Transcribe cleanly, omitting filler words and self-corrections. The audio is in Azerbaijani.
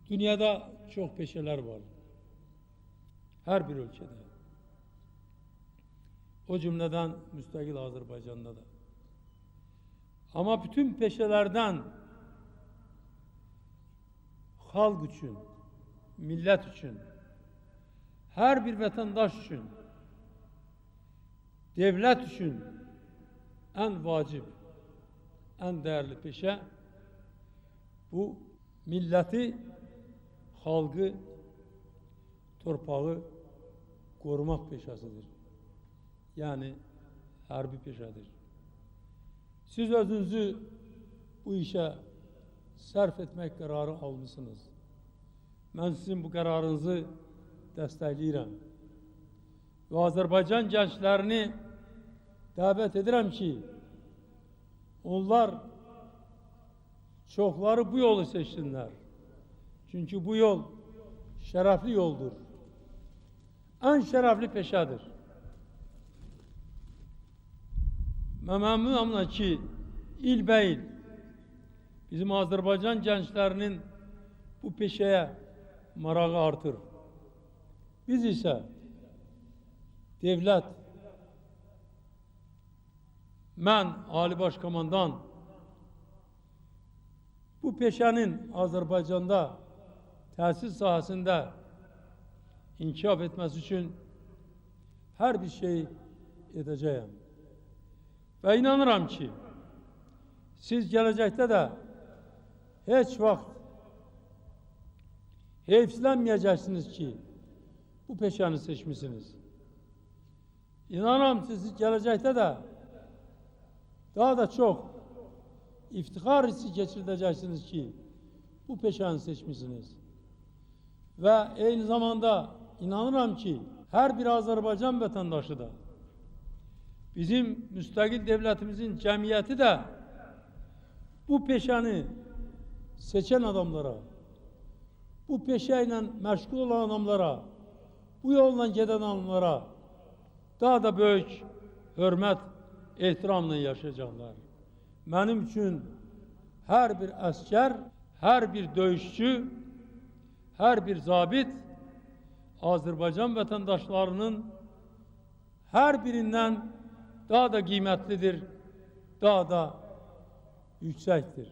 Dünyada çox peşələr var. Hər bir ölkədə. O cümlədən müstəqil Azərbaycanda da. Amma bütün peşələrdən xalq üçün, millət üçün, hər bir vətəndaş üçün, devlət üçün ən vacib, ən dəyərli peşə bu milləti, xalqı, torpağı qorumaq peşəsidir. Yəni, hərbi peşədir. Siz özünüzü bu işə sərf etmək qərarı almışsınız. Mən sizin bu qərarınızı dəstəkləyirəm. Və Azərbaycan gənclərini dəvət edirəm ki, onlar çoxları bu yolu seçsinlər. Çünki bu yol şərəfli yoldur. Ən şərəfli peşədir. Mən məmnunam ki, ilbəil bizim Azərbaycan gənclərinin bu peşəyə marağı artır. Biz isə devlət, mən, Ali Baş Komandan, bu peşənin Azərbaycanda təhsil sahəsində inkişaf etməsi üçün hər bir şey edəcəyəm. Və inanıram ki, siz gələcəkdə də heç vaxt heyfsilənməyəcəksiniz ki, bu peşəni seçmişsiniz. İnanıram ki, siz gələcəkdə də daha da çox iftixar hissi keçirdəcəksiniz ki, bu peşəni seçmişsiniz. Və eyni zamanda inanıram ki, hər bir Azərbaycan vətəndaşı da, bizim müstəqil devlətimizin cəmiyyəti də bu peşəni seçən adamlara, bu peşə ilə məşğul olan adamlara, bu yolla gedən adamlara daha da böyük hörmət, ehtiramla yaşayacaqlar. Mənim üçün hər bir əskər, hər bir döyüşçü, hər bir zabit Azərbaycan vətəndaşlarının hər birindən daha da qiymətlidir, daha da yüksəkdir.